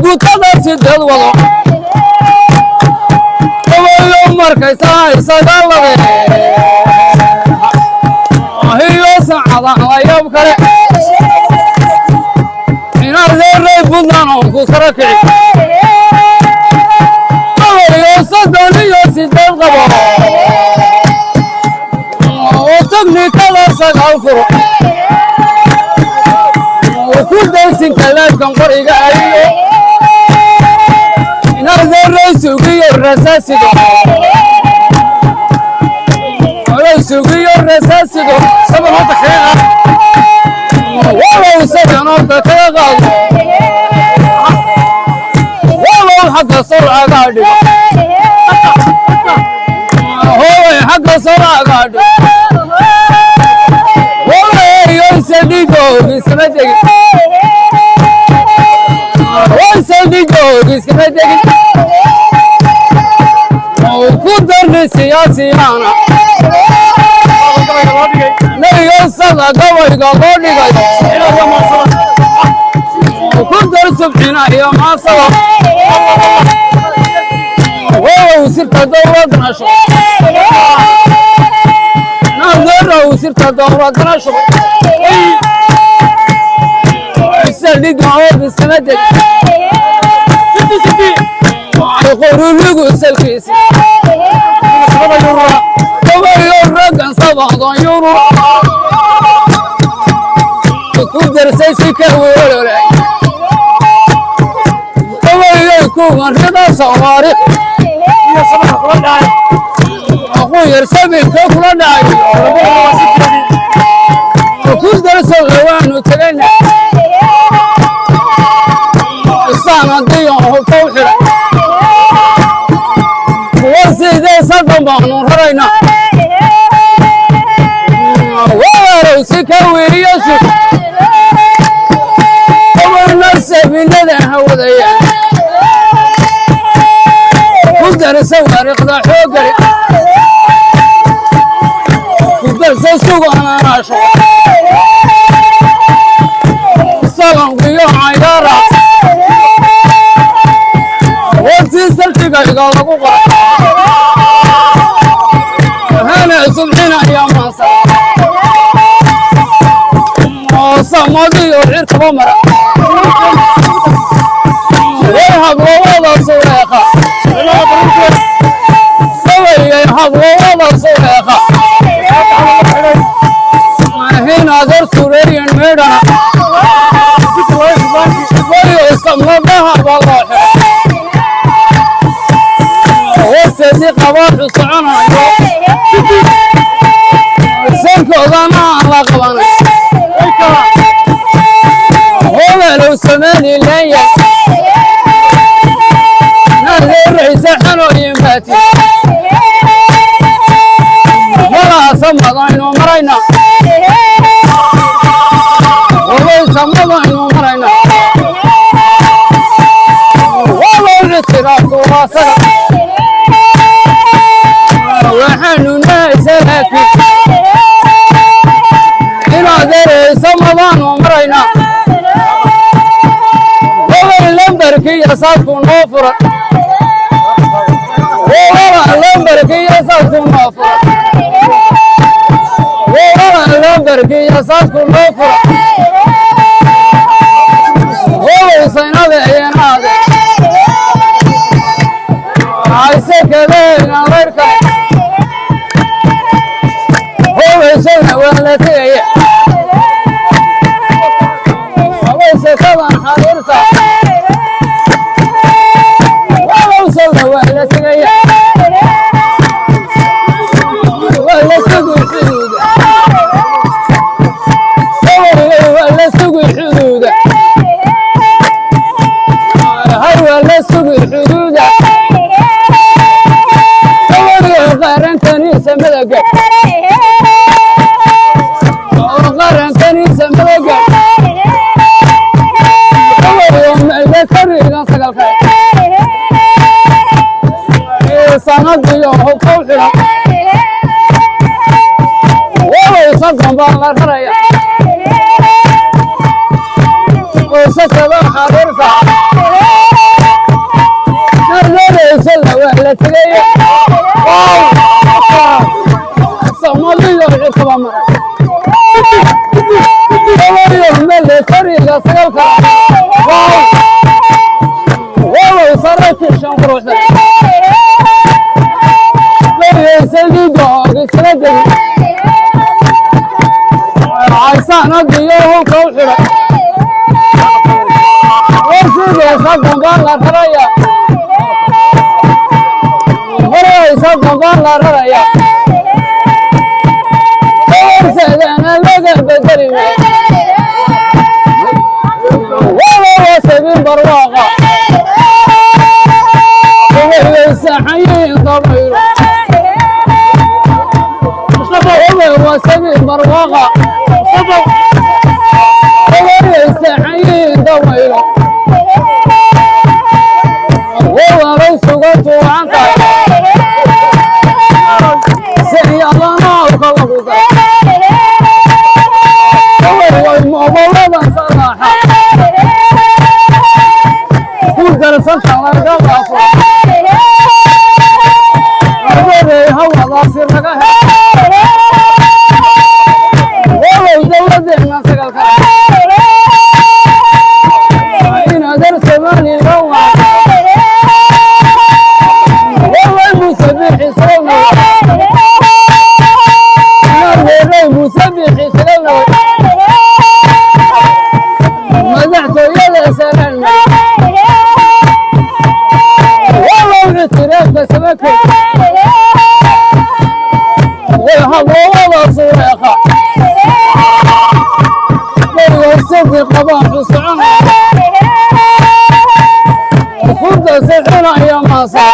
Gutada sideed wado gabayo markaysaa isagaalade hiyo saacada layab kale inadeeray Puntland oon ku sara kici gabayo 38 qabo oo teknikada 9 furo oo ku daysinka leebkan qoriga ayo inadeeray sugiyo rasaasigo sugiyo rasaasigo Saban horta kaga qaad. Walow saban horta kaga qaado, walow xagga surcagaa dhigo, howay xagga surcagaa dhigo, walayonsadhigoog iskama tegin, wansadhigoog iskama tegin ku darni siyaasiyaana Gabayga loo dhigay. Nayosada gabayga loo dhigayo Inaad maansada. Ku dar subxina iyo maasada wowow sirta dowladna shubo naderow sirta dowladna shubo saldhiga oo iskama degin Siti siti. Qoruligu salkiisi Sabada yurura. Gabayo raggan sabaqdan yurur ku darsay si ka welolay gabayo kuwan rida soomaali Iyo sabada kula dhacay. Aqu yar sabilka kula dhacay. Labada waa sideedii. Ku darso waanu tagayna sanadiyo hubka u xidhay kuwa sidee sadan baanu rarayna waalow si ka wiiriyo sug gabayna sabinada hawadaya ku darsa waariiqda xooggale ku darsa sugananaasho salankiyo cayaara wartii saltigayga lagu qoray hana subxina iyo maansa oo samadiyo cirkaba mara way hablowada suleekha Ilaa baruurteed. gabayay hablowada suleekha Xidhay. Hinaadar sureeyin meedhana Siti waa islaanki. Wayo samadaha baa loo xiray horteedii qabaaxu soconayo sankoodana aan la qabanay Way kala. Hobelow Somalilan yahay nadeeraysa xanooyin baati malaa samadaynu marayna wabay samadaynu marayna walow ictiraafku waa saga waxaanu nahaysa laakiin inaad ereysa madaanu maraynaa wabay lambarkiiyo saadku noo furan wabala lambarkiiyo saadku noo furan wabala lambarkiiyo saadku noo furan wabow saynada iyanaade hayse kadeena layrka hobaysana waa la tegaya hobaysatadan xariirta walowsowna waa la tegaya waa la sugi xuduuda waa la sugi xuduuda hay waa la sugi xuduuda gabadhiyo qaarankaniisa madaga qaarankaniisa madaga gabadhiyo meelkarigan sagalka sanadiyo hubka u xidhan walow sadan baa la raraya oo sakada xariirta. Kala tegay Soomaaliya cirkaba maray militariga sagalka walow saraakiishan quruxda saliidooga isla degi caysaanadiyo hubka u xidhay warsideesa dambaan la raraya horeysa dambaan la raraya horseedana laga bedeli walow sabin barwaaqa waysaxayiin dabaylo wasabi barwaaqa waysaxayiin dabaylo wawaray sugan tuucanta siyadana kala guda way mobolada salaaxa ku darsanta laga dhaafo abaday hawadaasi laga helo walow dowladeena sagalka inaadar Somalilan waa walay Musabixi sagalna walay Musabixi sagalna madaxtooyada salaan walow ictiraafka samako way haboowada sureeqa waysadi qabaan socon ku darsa xunaya maasa.